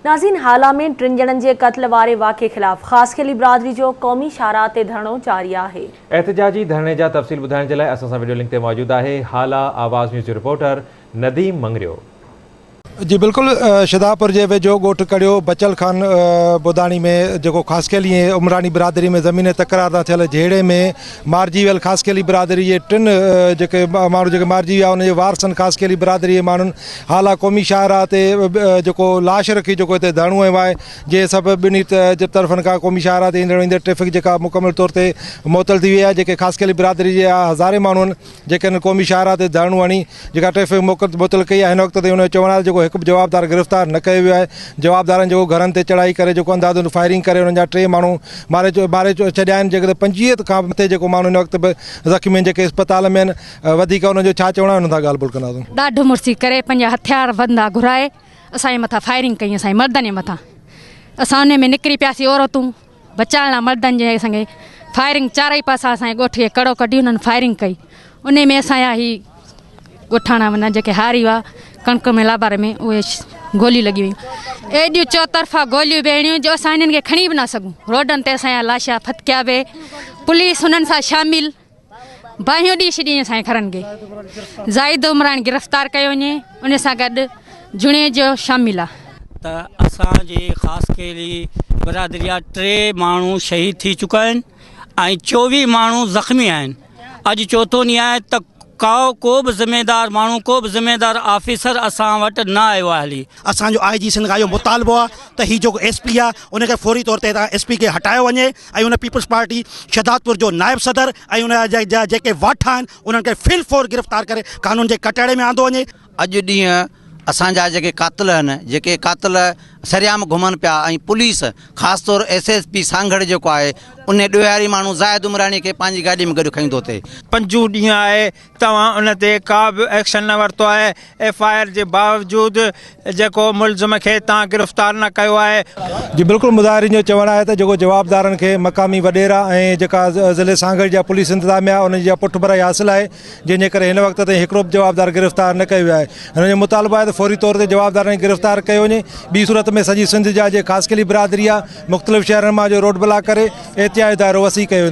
ناظرين هالا ۾ ٽن ڄڻن جي قتل واري واقعي خلاف خاصخيلي برادري جو قومي شاهراهه تي ڌرڻو جاري آهي. احتجاجي ڌرڻي جا تفصيل ٻڌائڻ جي لاء اسان سان وڊيو لنڪ تي موجود آهي هالا آواز نيوز جو رپورٽر نديم مڱريو. جي بلڪل شھدادپور جي ويجهو ڳوٺ ڪڙيو بچل خان بوداڻي ۾ جيڪو خاصخيلي ۽ عمراڻي برادري ۾ زميني تڪرار تان ٿيل جهيڙي ۾ مارجي ويل خاصخيلي برادري جي ٽن جيڪي ماڻهو جيڪي مارجي ويا ان جي وارثن خاصخيلي برادري جي ماڻهن هالا قومي شاهراهه تي جيڪو لاش رکي جيڪو هتي ڌرڻو هنيو آهي جنهن سبب ٻنهي طرفن کان قومي شاهراهه تي ايندڙ ويندڙ ٽريفڪ جيڪا مڪمل طور تي معطل ٿي وئي آهي جيڪي خاصخيلي برادري جي هزارين ماڻهن جيڪي هن قومي شاهراهه تي ڌرڻو هڻي جيڪا ٽريفڪ معطل ڪئي آهي هن وقت تائين ان جو چوڻ آهي ته جيڪو هڪ به جوابدار گرفتار نه ڪيو ويو آهي جوابدارن جيڪو گهرن تي چڙهائي ڪري جيڪو انڌاڌنڌ فائرنگ ڪري انهن جا ٽي ماڻهو ماري ماري ڇڏيا آهن جيڪڏهن 25 کان مٿي جيڪو ماڻهو هن وقت به زخمي آهن جيڪي اسپتال ۾ آهن وڌيڪ انهن جو ڇا چوڻ آهي انهن سان ڳالهه ٻولهه ڪنداسون. ڏاڍ مڙسي ڪري پنهنجا هٿيار بندا گهرائي اسان جي مٿان فائرنگ ڪئي اسان جي مردن جي مٿان اسان انهي ۾ نڪري پياسي عورتون بچائڻ لاء مردن جي اسان کي فائرنگ چارئي پاسا اسان جي ڳوٺ کي ڪڙو ڪڍي انهن فائرنگ ڪئي انهي ۾ اسان جا هي ڳوٺاڻا معنيٰ جيڪي هاري هئا ڪڻڪ ۾ لاباري ۾ اهي گوليون لڳي ويون ايڏيون چوطرفا گوليون به اهڙيون جو اسان انهن کي کڻي به نه سگهون روڊن تي اسان جا لاشا ڦٿڪيا به پوليس انهن سان شامل باهيون ڏئي ڇڏيائين اسان جي گهرن کي. زاهد عمراڻي گرفتار ڪيو وڃي ان سان گڏ جوڻيجو شامل آ. ته اسان جي خاصخيلي برادري جا ٽي ماڻهو شهيد ٿي چڪا آهن ۽ 24 ماڻهو زخمي آهن اڄ چوٿون ڏينهن آهي ته ڪائو ڪو به ذميدار ماڻهو ڪو به ذميدار آفيسر اسان وٽ نه آيو آهي هلي. اسان جو آء جي سنڌ کان اهو مطالبو آهي ته هي جيڪو ايس پي آهي ان کي فوري طور تي هتان ايس پي کي هٽايو وڃي ۽ ان پيپلز پارٽي شھدادپور جو نائب صدر ۽ ان جا جيڪي واٺا آهن انهن کي في الفور گرفتار ڪري قانون جي ڪٽهڙي ۾ آندو وڃي. اڄ ڏينهن اسان جا جيڪي قاتل آهن جيڪي قاتل سرعام گهمن پيا ۽ پوليس خاص طور ايس ايس پي سانگهڙ جيڪو آهي ان ڏوهاري ماڻهو زاهد عمراڻي کي پنهنجي گاڏي ۾ گڏ کڻي ٿو اچي. پنجون ڏينهن آهي توهان ان تي ڪا به ايڪشن نه ورتو آهي، ايف I R جي باوجود جيڪو ملزم کي توهان گرفتار نه ڪيو آهي. جي بلڪل مظاهرين جو چوڻ آهي ته جيڪو جوابدارن کي مقامي وڏيرا ۽ جيڪا ضلعي سانگهڙ جا پوليس انتظاميا انهن جي پٺڀرائي حاصل آهي جنهن جي ڪري هن وقت تائين هڪڙو به جوابدار گرفتار نه ڪيو ويو آهي هنن جو مطالبو آهي ته فوري طور تي جوابدارن کي گرفتار ڪيو وڃي ٻي صورت ۾ سڄي سنڌ جا جي خاصخيلي برادري آهي مختلف شهرن مان جو روڊ بلاڪ ڪري احتجاج جو دائرو وسيع ڪيو ويندو.